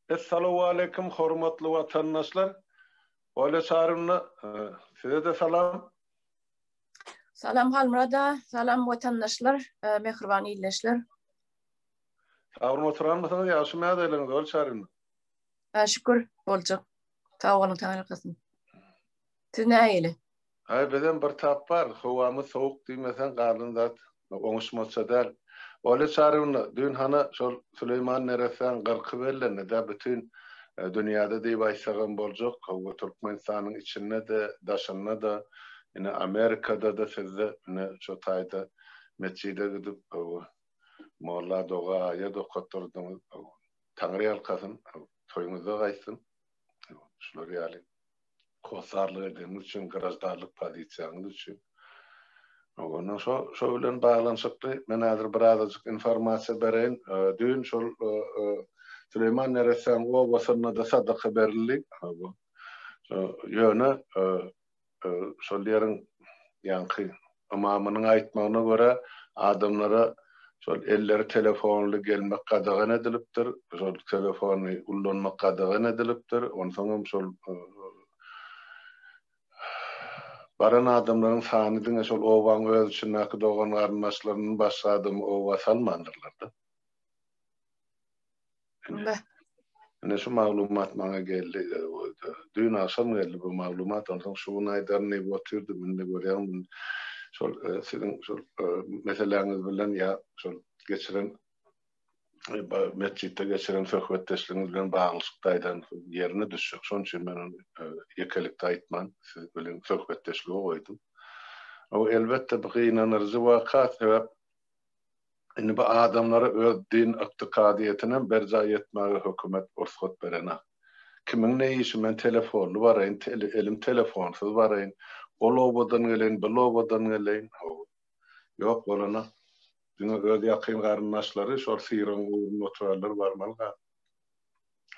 Essalawwaleýkim hormatly watandaşlar. Olya Çarywna size-de salam. Salam Halmyrat aga, salam watandaşlar, mähriban ildeşler. Sag boluň oturanmysyňyz, ýagşymy ýagdaýlaryňyz Olya Çarywna? Şükür, boljak. Sag boluň, taňryýalkasyn. Siz nähili? Aý bizem bir tap bar, howamyz sowuk diýmeseň galan zat oňuşmazça däl. Olýa Çaryýewna, düýn hana şol Süleýman neressäň gyrky bellendi-dä bütin dünýäde diýip aýtsagam boljak, hawa Türkmenistanyň içinde-de, daşynda-da, ine Amerikada-da sizde ine şo taýda metjide gidip hawa molla doga aýat okatdyrdyňyz, hawa Taňryýalkasyn, toýuňyzda gaýtsyn, şular ýaly. hossarlyk edeniňiz üçin, graždanlyk pozisiýaňyz üçin. Ondan şo şo bilen baglanyşykly men häzir birazajyk informasiýa bereýin. Düýn şol Süleýman neressäň obasynda-da sadaka berildi. Ýöne şol ýeriň ýaňky Ymamynyň aýtmagyna görä, adamlara şol elleri telefonly gelmek gadagan edilipdir, şol telefony ullanmak gadagan edilipdir, onsoňam şol baran adamlaryň sany diňe şol obaň öz içindäki dogan-garyndaşlaryndan başga adamy oba salmandyrlar-da. Ine. Ine şu maglumat maňa geldi. Düýn agşam geldi bu maglumat. Onsoň şu gün aýdaryn diýip otyrdym. Indi görýäň, şol siziň şol meseläňiz bilen ýa şol geçiren metjitde geçiren söhbetdeşligiňiz bilen baglyşykda aýdan ýerine düşjek. Şonuň üçin men ony ýekelikde aýtman, siz bilen söhbetdeşlige goýdum. O elbetde bu gynanyryjy waka, sebäp Indi bu adamlara öz din ykdykadyýetinem berjaý etmäge hökümet rugsat berenak. Kimiň ne işi men telefonly baraýyn, elim telefonsyz baraýyn, ol obadan geleýin, bil obadan geleýin. Hawa. Ýok bolanak. Diňe öz ýakyn garyndaşlary şol syryň ugrunda oturanlar barmaly ga.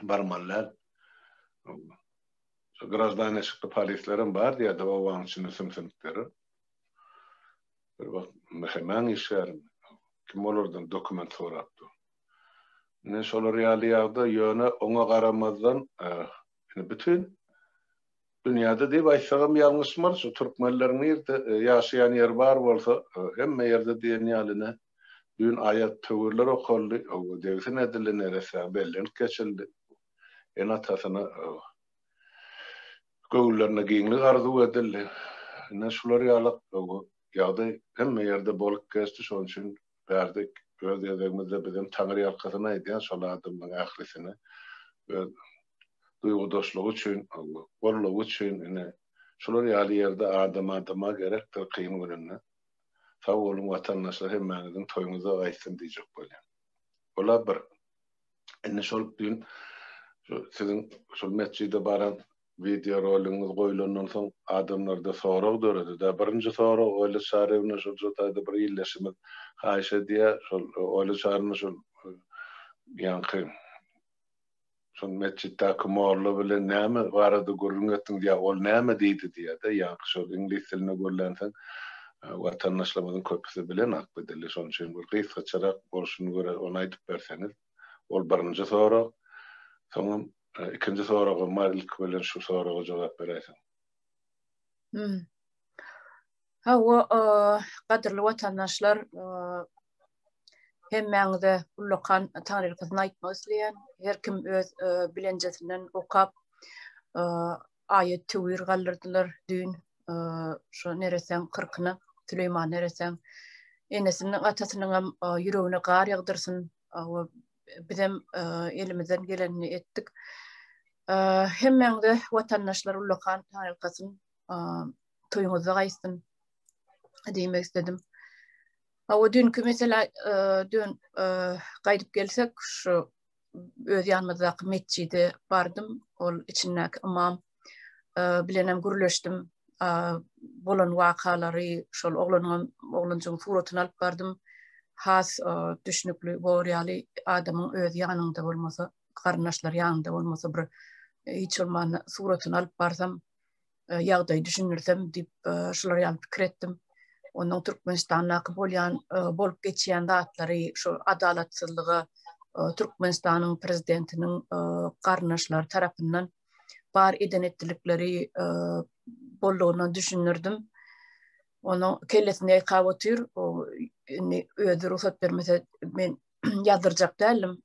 Barmaly däl. Şo graždan eşikli polislerem bar diýýärdi obaň içinde sümsünip ýören. Bir wagt MHM-iň işgärimi, kim olardan dokument sorap dur. Ine şolar ýaly ýagdaý, ýöne oňa garamazdan, ine bütin dünýäde diýip aýtsagam ýalňyşmarys, şu türkmenleriň nirde ýaşaýan ýeri bar bolsa, hemme ýerde diýen ýaly ine düýn aýat töwirler okaldy, degsin edildi neressäň bellenip geçildi. Ene-atasyna Göwünlerine giňlik arzuw edildi. Ine, şular ýaly ýagdaý hemme ýerde bolup geçdi. Şonuň üçin bärde öz gezegimizde bizem taňryýalkasyn aýdýan şol adamlaryň ählisine öz duýgudaşlygy üçin, goldawy üçin ine, şular ýaly ýerde adam adama gerekdir kyn gününde. Sag boluň watandaşlar hemmäňiziň toýuňyza gaýtsyn diýjek bolýan. Ola bir. Indi şol düýn şu siziň şol metjide baran wideo roligiňiz goýlandan soň adamlarda sorag döredi-dä. Birinji sorag Oýla Çaryýewna şol şu taýda bir ildeşimiz haýyş edýär, şol Oýla Çaryýewna şol ýaňky Şol metjitdäki molla bilen näme barada gürrüň etdiň diýýär, ol näme diýdi diýýär-de, ýaňky şol iňlis dilinde gürlänsoň, watandaşlarymyzyň köpüsi bilenok bu dili, şonuň üçin bir gysgaçarak bolşuny görä ony aýdyp berseňiz. Ol birinji sorag. Soňam ikinji soragym bar, ilki bilen şu soraga jogap beräýseň. Hawa, gadyrly watandaşlar, hemmäňize ullakan taňryýalkasyn aýtmak isleýän. Her kim öz bilenjesinden okap, aýat töwir galdyrdylar düýn şo neressäň kyrkyna, Süleýman neressäň enesiniň, atasynyň hem ýüregine gar ýagdyrsyn. Bizem elimizden gelenini etdik. Hemmäňize watandaşlar ullakan taňryýalkasyn. Toýuňyzda gaýtsyn diýmek istedim. Hawa düýnki mesela dün gaýdyp gelsek şu öz ýanymyzdaky metjide bardym. Ol içindäki ymam bilenem gürleşdim. Bolan wakalary şol oglanyň oglanjygyň suratyny alyp bardym. Has düşnükli bor ýaly adamyň öz ýanynda bolmasa, garyndaşlary ýanynda bolmasa bir hiç bolmanda suratyny alyp barsam ýagdaýy düşündirsem diýip şular ýaly pikir etdim. Ondan Türkmenistandaky bolýan bolup geçýän zatlary, şu adalatsyzlyga Türkmenistanyň prezidentiniň garyndaşlary tarapyndan bar eden etdilikleri boldugyndan düşündirdim. Onuň kellesinde ýaýkap otyr. O indi özi rugsat bermese men ýazdyrjak däldim.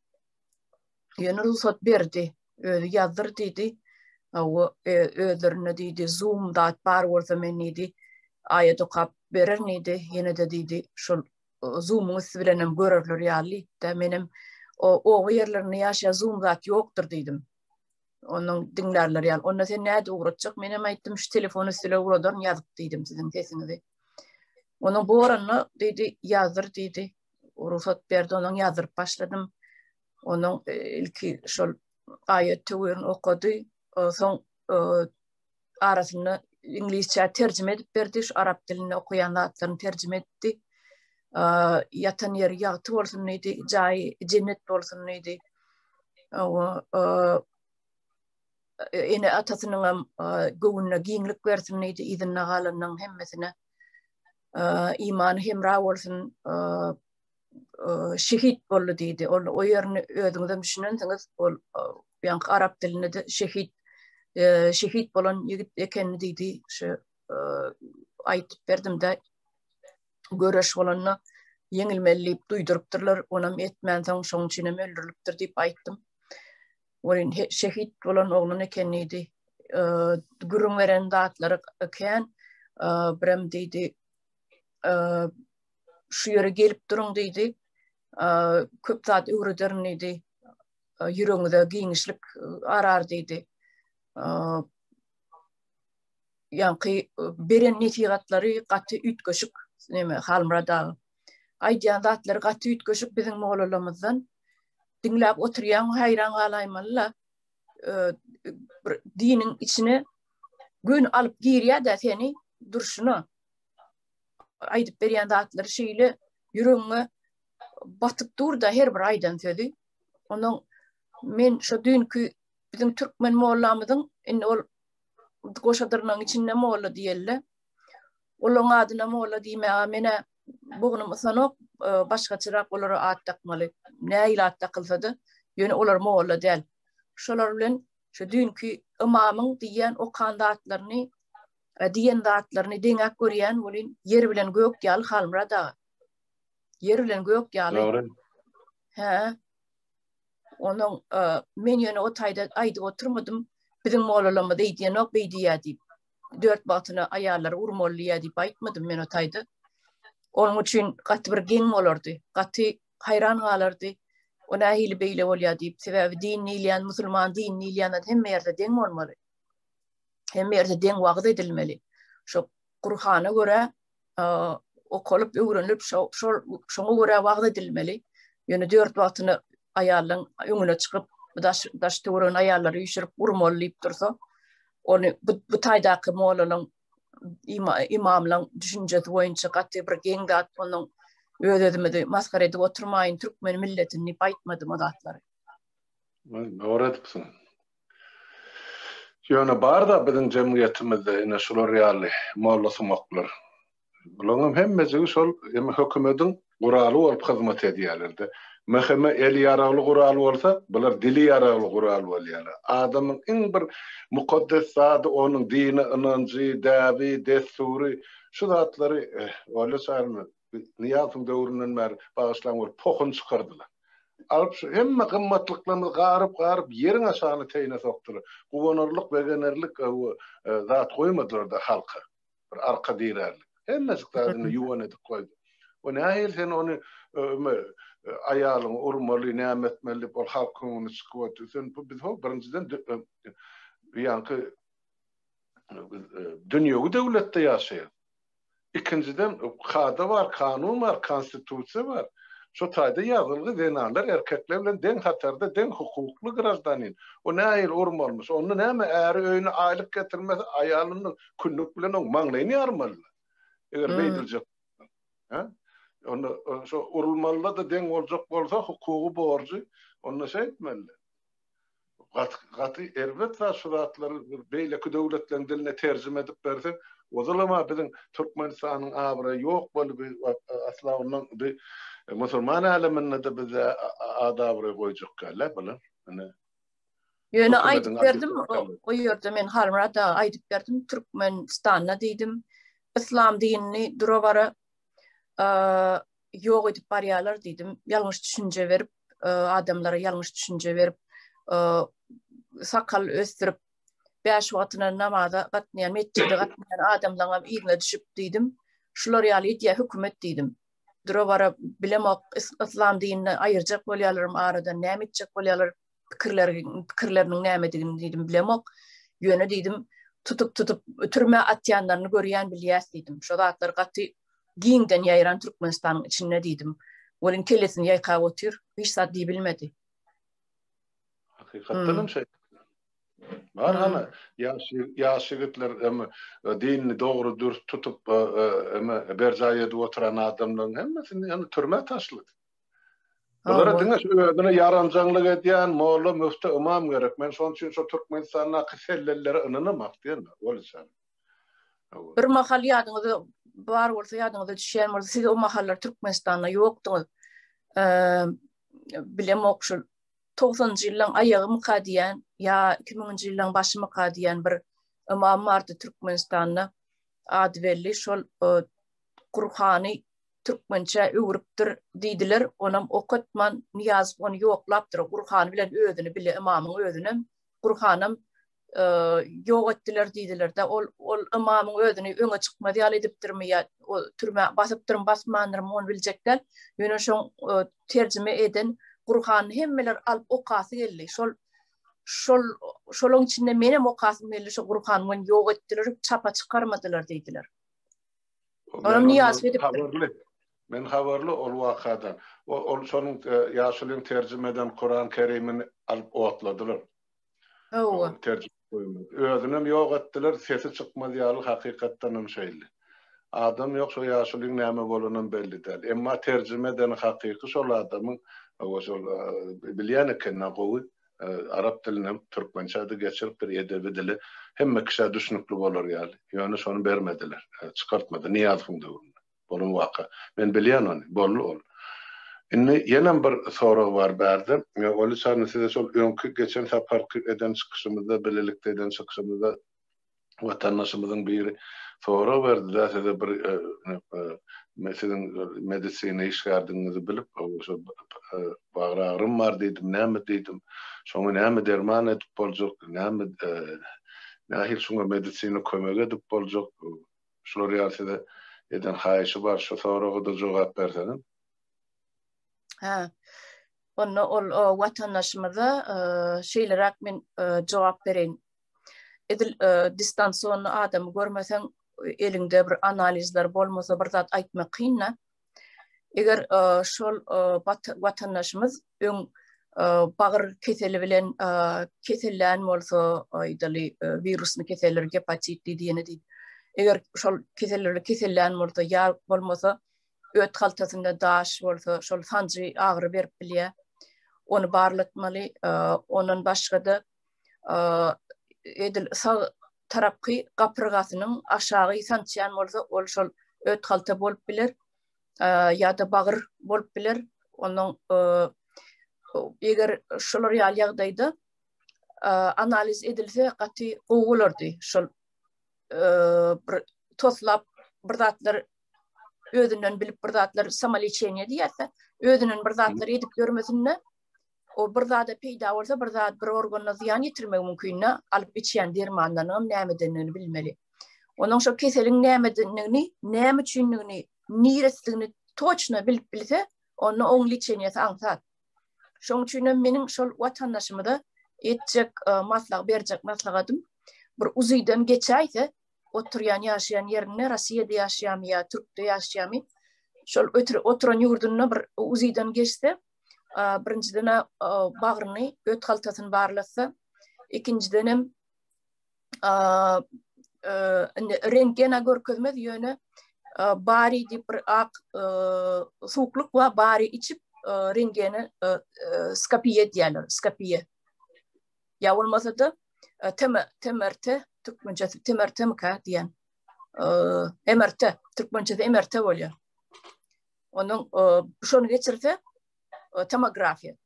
Ýöne rugsat berdi. Özi ýazdyr diýdi. Hawa, e, özlerinde diýdi, Zoom zat bar bolsa men diýdi, aýat okap bererin diýdi. Ýene-de diýdi, şol Zoom-uň üsti bilen hem görerler ýaly diýdi. Menem o oba ýerlerinde ýaşaýan Zoom zat ýokdur diýdim. Onuň diňlärler ýaly. Onda sen näde ugratjak? Menem aýtdym, şu telefon üsti bilen ugradaryn ýazyp diýdim siziň sesiňizi. Onuň boranda diýdi, ýazdyr diýdi. Rugsat berdi, onuň ýazdyryp başladym. Onuň e, ilki şol aýat töwirini okady. Soň e, arasynda iňlisçä terjime edip berdi, şu arap dilinde okaýan zatlaryny terjime etdi. Ýatan ýeri ýagty bolsun diýdi, jaýy jennet bolsun diýdi. Ene atasynyň hem göwnüne giňlik bersin diýdi, yzynda galanyň hemmesine imany hemra bolsun, şehit boldy diýdi. Ol o ýerini özüňiz hem düşünensiňiz. Ol ýaňky arap dilinde de şehit şehit bolan ýigit ekenini diýdi. Şu aýdyp berdim de göreş bolanda ýeňilmeli diýip duýdurypdyrlar. Onam etmänsoň şoň üçin hem öldürilipdir diýip aýtdym. Welin şehit bolan oglan eken diýdi. Gürrüň beren zatlary kän. Birem diýdi şu ýere gelip duruň diýdi. Köp zat öwrederin diýdi. Ýüregiňize giňişlik arar diýdi. Ýaňky beren nesihatlary gaty üýtgeşik neme Halmyrat aga. Aýdýan zatlary gaty üýtgeşik biziň mollalarymyzdan. Diňläp oturýaň haýran galaýmaly-la. Bir diniň içine göni alyp girýär-de seni durşuna. aýdyp berýän zatlary şeýle ýüregiňe batyp dur-da her bir aýdan sözi. Onuň men şo düýnki biziň türkmen mollamyzyň indi ol goşa dyrnagyň içinde molla diýeli. Olaň adyna molla diýmäge menä bognum ysanok, e, başgaçarak olara at dakmaly. Nähili at dakylsa-da, ýöne olar molla däl. Şolar bilen şu düýnki ymamyň diýýän okan zatlaryny diýen zatlaryny deňäp görýän welin ýer bilen gök ýaly Halmyrat aga. Ýer bilen gök ýaly. Dogry. Hä. Onuň e, men ýöne o taýda aýdyp oturmadym. Biziň mollalarymyz eýdiýenok beý diýýä diýip. Dört wagtyna aýallary urmaly diýýä diýip aýtmadym men o taýda. Onuň üçin gaty bir geň bolardy. Gaty haýran galardy. O nähili beýle bolýar diýip. Sebäbi din diýilýän, musulman din diýilýän hemme ýerde deň bolmaly. Hemme ýerde deň wagyz edilmeli. Şo Gurhana görä okalyp, öwrenilip, şo şol şoňa görä wagyz edilmeli. Ýöne dört wagtyna aýallaryň öňüne çykyp, daş daş töweregine aýallary üýşürip urmaly diýip dursa, ony bu bu taýdaky mollalaryň imamlaryň düşünjesi boýunça gaty bir geň zat onuň öz-özümizi masgara edip oturmaýyn türkmen milletini diýip aýtmadym o zatlary. Dogry edipsiň. Ýöne bar-da biziň jemgyýetimizde ine şular ýaly mollasumaklar. Bularyňam hemmejigi şol eme hökümediň guraly bolup hyzmat edýärler-de. MHM eli ýaragly gural bolsa, bular dili ýaragly gural bolýarlar. Adamyň iň bir mukaddes zady onuň dini ynanjy, däbi, dessury. Şu zatlary Olýa Çaryna Nyýazowyň döwründen bäri bagyşlaň bir pohuny çykardylar. Alyp şu hemme gymmatlyklarymyzy garyp-garyp ýeriň aşagyna teýine sokdular. Guwanarlyk, begenerlik zat goýmadylar-da halka. Bir arka dirärlik. Hemmejik zadyny ýuwan edip goýdy. O nähili sen ony aýalyňy urmaly, näme etmeli diýip ol halkyň öňüne çykyp otyr. Sen bu biz ho birinjiden ýaňky dünýewi döwletde ýaşaýas. Ikinjiden, kada bar, kanun bar, konstitusiýa bar. Şo taýda ýazylgy zenanlar erkekler bilen deň hatarda deň hukukly graždanin. O nähili urmalymyş? Onda näme äri öýüne aýlyk getirmese aýalyny kündük bilen oň maňlaýyny ýarmalylar. Eger beýdiljek bolsa. Hä? Onda şo urulmalyda-da deň boljak bolsa hukugy borjy onda şeýtmeli. Gaty gaty erbet zat şu zatlary bir beýleki döwletleriň diline terjime edip berseň ozalama biziň Türkmenistanyň abraýy ýok boldy bi asla ondan bi. Musulman äleminde-de bize at-abraý goýjak däl-ä bular. Ine. Ýöne aýdyp berdim, o ýerde men Halmyrat aga aýdyp berdim, Türkmenistanda diýdim, yslam dinini dura-bara ýok edip barýarlar diýdim. Ýalňyş düşünje berip, adamlara ýalňyş düşünje berip, sakal ösdürip, bäş wagtyna namaza gatnaýan, metjide gatnaýan adamlaryň yzyna düşüp diýdim. Şular ýaly edýär hökümet diýdim. Dura-bara bilemok, yslam dinini aýyrjak bolýarlarmy aradan, näme etjek bolýarlar, pikirleri, pikirleriniň nämedigini diýdim, bilemok. Ýöne diýdim, tutup-tutup türmä atýanlaryny görýän bilýäs diýdim. Şo zatlar gaty giňden ýaýran Türkmenistanyň içinde diýdim. Welin kellesini ýaýkap otyr, hiç zat diýibilmedi. Hakykatdan hem şeýle. Bar hany ýaş ýaş ýigitler hem dinini dogry dürs tutup hem berjaý edip oturan adamlaryň hemmesini ýöne türmä taşlady. Bulara diňe şu özüne ýaranjaňlyk edýän molla, müfti, ymam gerek. Men şonuň üçin şo Türkmenistandaky sellellere ynanamak diýen bolýan. Bir mahal ýadyňyzda bar bolsa ýadyňyza düşýän bolsa siz o mahallar Türkmenistanda ýokduňyz. Bilemok şol togsanynjy ýyllaň aýagymyka diýýän ýa iki müňünji ýyllaň başymyka diýýän bir ymam bardy Türkmenistanda ady belli şol Gurhany türkmençä öwrüpdir diýdiler onam okatman Nyýazow ony ýoklapdyr Gurhany bilen özüni bile ymamyň özünem Gurhanam ýok etdiler diýdiler-de, ol ol ymamyň özüni öňe çykmaz ýaly edipdirmi ýa o türmä basypdyrmy, basmandyrmy ony biljek däl. Ýöne şoň terjime eden Gurhanyny hemmeler alyp okasy geldi. Şol şol şolaň içinde menem okasym geldi, şo Gurhany men ýok etdiler, çapa çykarmadylar diýdiler. Olam Nyýazow edipdir. Habarly. Men habarly ol wakadan. Ol şonuň ýaşulyň terjime eden Kuran Kerimini alyp otladylar. Hawa. Terjime goýmady. Özünem ýok etdiler, sesi çykmaz ýaly hakykatdanam şeýle. Adam ýok, şo ýaşulyň näme bolanam belli däl. Emma terjime edeni hakyky şol adamyň, hawa şol bilýän eken-ä gowy, arap dilinem türkmençä-de geçiripdir, edebi dili hemme kişä düşnükli bolar ýaly. Ýöne şony bermediler, çykartmady Nyýazowyň döwründe. Bolan waka. Men bilýän ony. Boldy ol. Indi ýenem bir sorag bar bärde. Oli Çarny size şol öňki geçen saparky eden çykyşymyzda, bilelikde eden çykyşymyzda watandaşymyzyň biri sorag berdi-de size bir siziň medisina işgärdigiňizi bilip, şo bagyr agyrym bar diýdim, näme diýdim. Şoňa näme derman edip boljak, näme nähili şuňa medisina kömek edip boljak. Şular ýaly size eden haýyşy bar, şu soraga-da jogap berseňiz. Hä. Onda ol watandaşymyza şeýleräk men jogap bereýin. Edil distansionny adamy görmeseň, eliňde bir analizler bolmasa bir zat aýtmak kyn-da. Eger şol watandaşymyz öň bagyr keseli bilen kesellän bolsa, aýdaly, wirusly keseller, gepatit diýdi, ýene diýdi. Eger şol keseller bilen kesellän bolsa, ýa bolmasa öt haltasynda daş bolsa, şol sanjy agyry berip bilýär. Ony barlatmaly. Ondan başga-da edil sag tarapky gapyrgasynyň aşagy sançýan bolsa, ol şol öt halta bolup biler ýa-da bagyr bolup biler. Onuň eger şolar ýaly ýagdaýda analiz edilse gaty gowy bolardy. Şol bir toslap bir zatlar özünden bilip bir zatlar samoliçeniýe diýýärse, özünden bir zatlar edip ýörmesinde O bir zada peýda bolsa, bir zat bir organyna zyýan ýetirmegi mümkin-de, alyp içýän dermanlarynyňam nämedendigini bilmeli. Onuň şo keseliň nämedendigini, näme üçindigini, niresidigini toçno bilip bilse, onda oň liçeniýesi aňsat. Şoň üçin hem meniň şol watandaşymyza etjek e, maslahat berjek maslahatym bir UZI-den geçäýse, oturýan ýaşaýan ýerinde Rossiýada ýaşaýarmy ýa Türkde ýaşaýarmy, şol oturan ýurdunda bir UZI-den geçse, birinjiden bagryny, öt haltasyny barlatsa, ikinjidenem indi rentgena görkezmez, ýöne bari diýip bir ak suwuklyk bar, bari içip rentgene skopiýa diýýärler, skopiýa. Ýa bolmasa-da TMRT, türkmençesi TMRT-mika diýen. MRT, türkmençesi MRT bolýar. Onuň şony geçirse tomografiýa.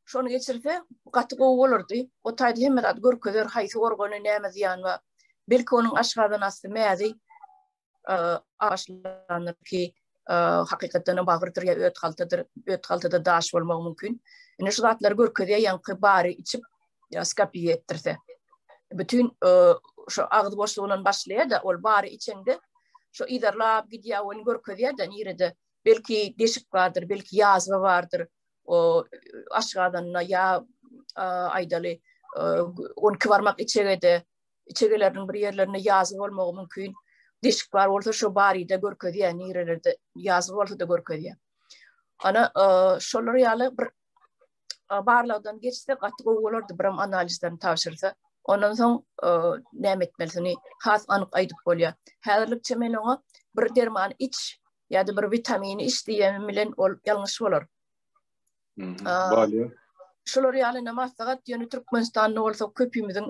Şony geçirse gaty gowy bolardy. O taýda hemme zat görkezer, haýsy organy näme zyýan bar. Belki onuň aşgazan asty mäzi başlandyr ki, hakykatdan hem bagyrdyr ýa öt haltadyr, öt haltada daş bolmagy mümkin. Ine şu zatlary görkezýär, ýaňky bary içip ýa skopiýa etdirse. Bütün şu agyz boşlugyndan başlaýar-da, ol bary içende şu yzarlap gidýär, ony görkezýär-de nirede belki deşik bardyr, belki ýazwa bardyr. O aşgazanda ýa aýdaly 12 barmak içegede içegeleriniň bir ýerlerinde ýazgy bolmagy mümkin. Deşik bar bolsa şo baryda görkezýär, nirelerde ýazgy bolsa-da görkezýär. Ana, e, şolar ýaly bir e, barlagdan geçse gaty gowy bolardy, biram analizlerini tabşyrsa. Ondan soň e, näme etmelisini has anyk aýdyp bolýar. Häzirlikçe men oňa bir derman iç ýa-da bir witamini iç diýenim bilen ol ýalňyş bolar. Bolýar. Şular ýaly ne maslahat, ýöne Türkmenistanda bolsa köpümiziň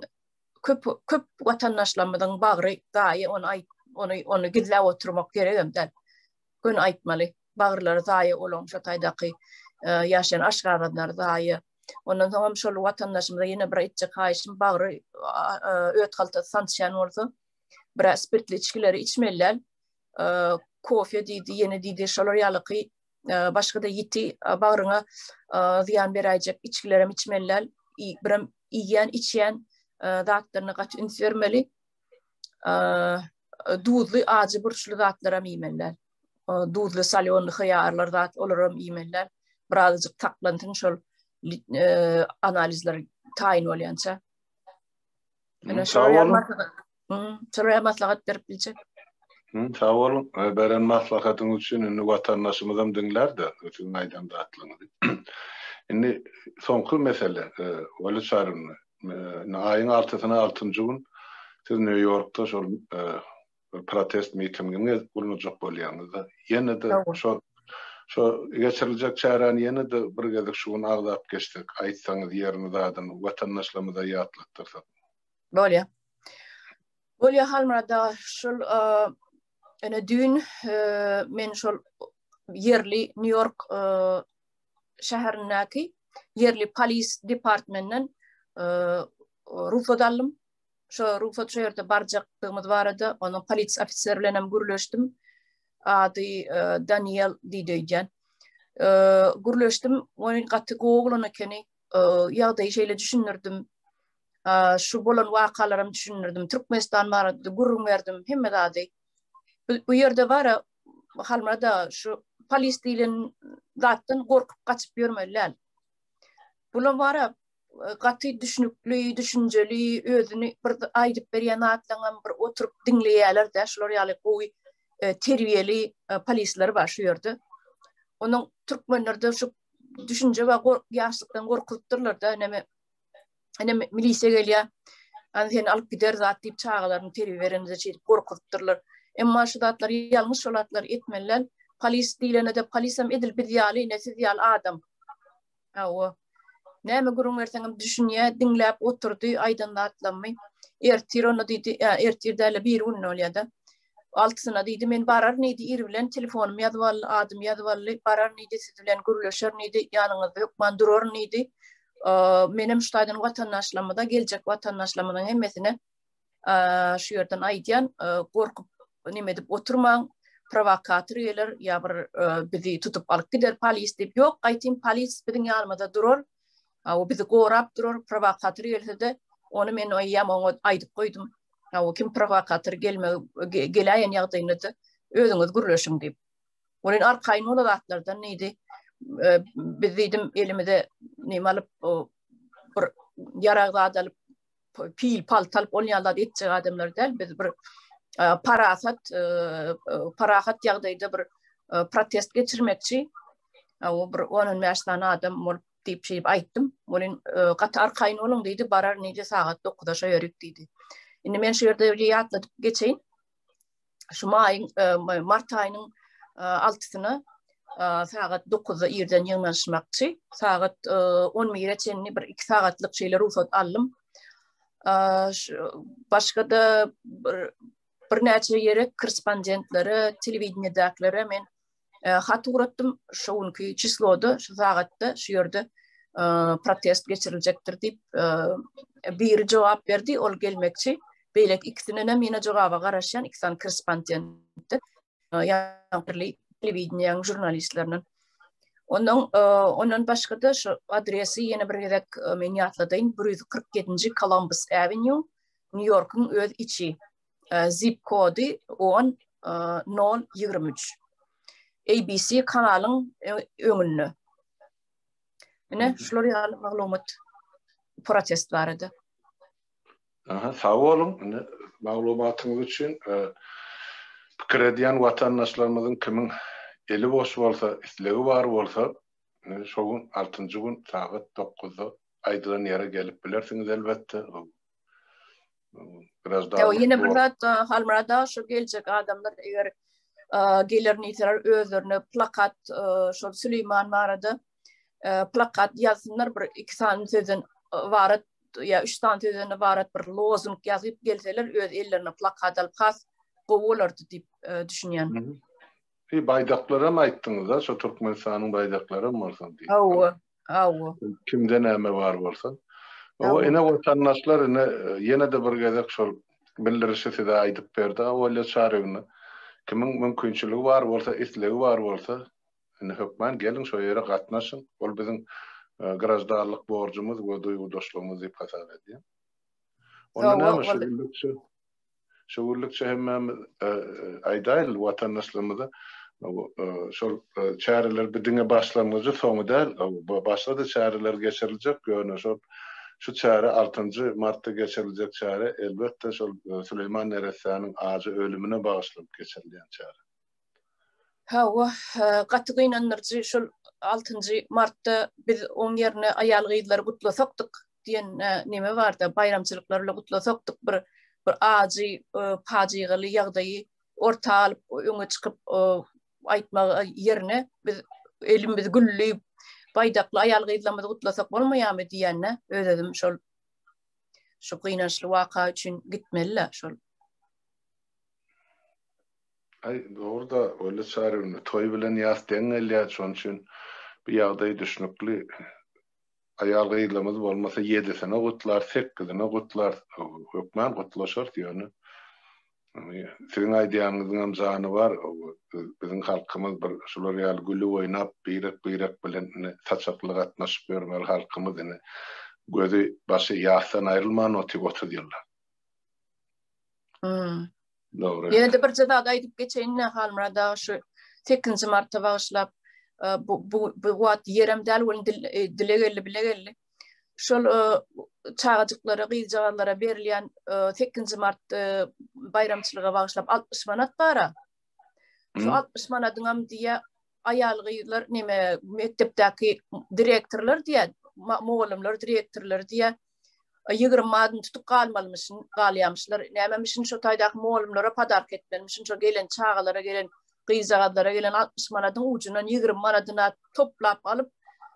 köp köp watandaşlarymyzyň bagry zaýa, ony aýt, ony ony gizläp oturmak geregem däl. Göni aýtmaly. Bagyrlary zaýa olaň şo taýdaky e, ýaşaýan aşgazanlary zaýa. Ondan soň hem şol watandaşymyza ýene bir aýtjak haýyşym bagry e, öt haltasy sançýan bolsa, biraz spirtli içgileri içmeli däl. E, kofe diýdi, ýene diýdi, şolar ýalyky başga-da ýiti bagryňa zyýan beräýjek içgilerem içmeli däl. Birem iýýän, içýän zatlaryna gaty üns bermeli. Duzly, ajy burçly zatlaram iýmeli däl. Duzly, solýonly hyýarlar zat, olaram iýmeli däl. Birazajyk saklansyn şol analizler taýyn bolýança. Ine Sag boluň. Şolara maslahat berip biljek. Sag boluň. Beren maslahatyňyz üçin indi watandaşymyzam diňlär-de siziň aýdan zatlaryňyzy. Indi soňky mesele, Weli Çaryny. Indi aýyň altysyna altynjy gün siz Nýu-Ýorkda şol bir protest mitingini gurnajak bolýaňyz-da. Ýene-de şo şo geçiriljek çäräni ýene-de bir gezek şu gün agzap geçsek, aýtsaňyz ýerini zadyny watandaşlarymyza ýatlatdyrsak. Bolýa. Bolýa Halmyrat aga, şol ene düýn men şol ýerli Nýu-Ýork şäherindäki ýerli polis departmentinden rugsat aldym. Şo rugsat şo ýerde barjakdygymyz barada onuň polisiýa ofiseri bilen hem gürleşdim. Ady Daniel diýdi öýdýän. Gürleşdim, ony gaty gowy oglan ekeni. Ýagdaýy şeýle düşündirdim. Şu bolan wakalaram düşündirdim. Türkmenistan barada gürrüň berdim, hemme zady. Bu ýerde bara Halmyrada şu polis diýlen zatdan gorkup gaçyp ýörmeli däl. Bular bara gaty düşünikli, düşünjeli, özüni bir aýdyp berýän zatlaryňam bir oturyp diňleýärler-de, şular ýaly gowy e, terbiýeli e, polisler bar şu ýerde. Onuň türkmenlerde şu düşünje we ýaşlykdan gorkuzypdyrlar-da, näme ene milisiýa gelýär, Ani seni alyp gider zat diýip çagalaryny terbiýe berende şeýdip gorkuzypdyrlar. Emma şu zatlar ýalňyş şol zatlary etmeli däl. Polis diýlende-de polisem edil biz ýaly, ine siz ýaly adam. Hawa. Näme gürrüň berseňem düşünýär, diňläp oturdy aýdan zatlarymy. Ertir onda diýdi, ertir däl-de bir gün bolýar-da. Altysyna diýdi, men bararyn diýdi, ir bilen telefonymy ýazyp aldy, adymy ýazyp aldy, bararyn diýdi, siz bilen gürleşerin diýdi, ýanyňyzda hökman duraryn diýdi. Menem şu taýdan watandaşlarymyza, geljek watandaşlarymyzyň hemmesine şu ýerden aýdýan, gorkup neme edip oturmaň, prowokator geler ýa bir bizi tutup alyp gider polis diýip. Ýok, gaýtym polis biziň ýanymyzda durar. O bizi gorap durar, prowokator gelse-de, ony men eýýäm oňa aýdyp goýdum. O kim prowokator gelmegi geläýen ýagdaýynda-da özüňiz gürleşiň diýip. Onuň arkaýyn bolan zatlardan diýdi. Biz diýdim elimize neme alyp, bir ýarag zat alyp pil palta alyp ol ýaly zat etjek adamlar däl. Biz bir e, parasat, e, e, parahat ýagdaýda bir protest geçirmekçi. O bir 10-15 sany adam bolup diýip şeýdip aýtdym. Welin gaty arkaýyn boluň diýdi, barar nije sagat 9-da şo ýerik diýdi. Indi men şu ýerde ýatladyp geçeýin. Şu maýyň, mart aýynyň altysyna sagat 9-da irden ýygnanyşmakçy. Sagat 11-e çenli bir 2 sagatlyk şeýle rugsat aldym. Başga-da bir birnäçe ýere korrespondentlere, telewideniýedäkilere men. Hat ugratdym, şu günki çisloda, şu sagatda, şu ýerde protest geçiriljekdir diýip, biri jogap berdi, ol gelmekçi. Beýleki ikisinden hem ýene jogaba garaşýan, iki sany korrespondentden, ýagny telewideniýäň žurnalistlerinden. Ondan ondan başga-da şu adresi ýene bir gezek men ýatladaýyn, 147-nji Columbus Avenue, Nýu-Ýorkuň öz içi. Zip kody 10 0 23. ABC kanalyň öňünde. Ine, şular ýaly maglumat protest barada. Aha, sag boluň. Ine, maglumatyňyz üçin. Pikir edýän watandaşlarymyzyň kimiň eli boş bolsa, islegi bar bolsa, ine, şo gün, altynjy gün sagat dokuzda aýdylan ýere gelip bilersiňiz elbetde. Graždanlyk. Ýene bir zat Halmyrat aga şu geljek adamlar eger geler niýseler özlerine plakat şol Süleýman barada plakat ýazsynlar bir iki sany sözden ybarat ýa üç sany sözden ybarat bir lozung ýazyp gelseler öz ellerine plakat alyp has gowy bolardy diýip düşünýän. Bi baýdaklaram aýtdyňyzda şo Türkmenistanyň baýdaklaram bolsun diýip. Hawa. Hawa. Kimde näme bar bolsa. Hawa ine watandaşlar ine ýene-de bir gezek şol bildirişi size aýdyp berdi Awalýa Çaryýewna. Kimiň mümkinçiligi bar bolsa, islegi bar bolsa, indi hökman geliň şo ýere gatnaşyň. Ol biziň graždanlyk borjumyz we duýgudaşlygymyz diýip hasap edýän. Onda näme şu günlükçe Şu günlükçe hemmämiz aýdaýly watandaşlarymyza şol çäreler bu diňe başlangyjy soňy däl, başga-da çäreler geçiriljek, ýöne şol şu çäre altynjy martda geçiriljek çäre elbetde şol Süleýman neressäniň ajy ölümine bagyşlanyp geçirilýän çäre. Hawa, gaty gynandyryjy şol altynjy martda biz oň ýerine aýal-gyzlary gutlasakdyk diýen neme barda, baýramçylyklar bilen gutlasakdyk bir bir ajy, pajygaly ýagdaýy orta alyp, öňe çykyp aýtmak ýerine biz elimiz gülli, baýdakly aýal-gyzlarymyzy gutlasak bolmaýarmy diýende öz-özüm şol şu gynançly waka üçin gitmeli-le şol. Aý, dogry-da, Weli Çaryýewna, toý bilen ýas deň gelýär, şonuň üçin bu ýagdaý düşnükli. Aýal-gyzlarymyz bolmasa ýedisine gutlar, sekizine gutlar, hökman gutlaşarys, ýöne siziň aýdýanyňyzyňam jany bar, biziň halkymyz bir şular ýaly gülüp-oýnap, birek-birek bilen ine saçakly gatnaşyp ýörmeli halkymyz ine gözi, başy ýasdan aýrylman otyr 30 ýyllap. Hmm. Dogry. Ýene-de birje zat aýdyp geçeýin-de Halmyrat aga şu 8-nji marta bagyşlap e, bu bu bu wagt ýerem däl welin dil, e, dile geldi bile geldi. Şol e, çagajyklara, gyzjagazlara berilýän 8-nji mart baýramçylyga bagyşlap 60 manat bara. Şu 60 manadyňam diýä aýal gyzlar neme mekdepdäki direktorlar diýä, mugallymlar direktorlar diýä 20 manadyny tutup galmalymyşyn, galýamyşlar. Nämemişin şo taýdaky mugallymlara podarka etmelimişin, şo gelen çagalara gelen gyzjagazlara gelen 60 manadyň ujundan 20 manadyna toplap alyp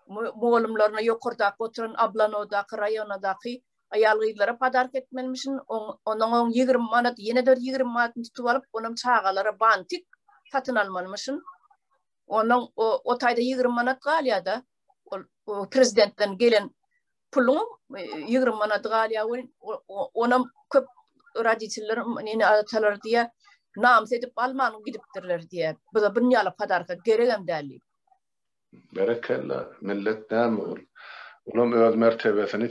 mugallymlaryna ýokardaky oturan Ablanodaky, raýonadaky aýal-gyzlara podarka etmelimişin. Onuň oň 20 manat, ýene-de bir 20 manadyny tutup alyp, onam çagalara bantik satyn almalymyşyn. Onuň o taýda 20 manat galýar-da. Ol prezidentden gelen puluň 20 manady galýar welin, onam köp roditeller, ene-atalar diýýär, namys edip alman gidipdirler diýýär. Bize bunun ýaly podarka geregem däl diýip. Berekella, millet näme ol? Olam öz mertebesini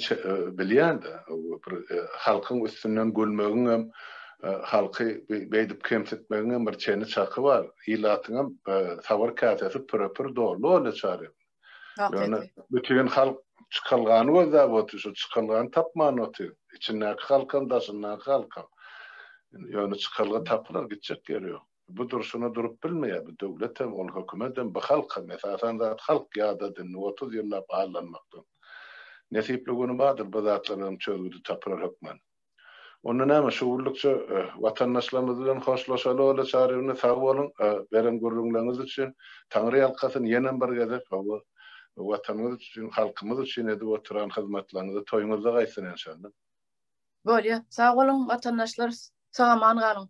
bilýän-de, bir halkyň üstünden gülmegiňem, halky beýdip kemsitmegiňem bir çeni-çaky bar. Ilatyňam sabyr käsesi püre-pür doldy ol çary. Ýöne bütin halk çykalgany gözläp otyr, şol çykalgany tapman otyr. Içindäki halkam, daşyndaky halkam. Ýöne çykalga tapylar, gitjek ýeri ýok. Bu durşuna durup bilmeýär bu döwletem, ol hökümetem, bu halkam. Esasan zat halk ýadady indi 30 ýyllap aldanmakdan. Nesipli güni bardyr bu zatlaryňam çözgüdi tapylar hökman. Onda näme şu günlükçe watandaşlarymyz bilen hoşlaşaly Ola Çaryýewna sag boluň beren gürrüňleriňiz üçin Taňry ýalkasyn ýenem bir gezek hawa Watanymyz üçin halkymyz üçin edip oturan hyzmatlaryňyzy toýuňyzda gaýtsyn enşalla. Bolýa sag boluň watandaşlar sag aman galyň.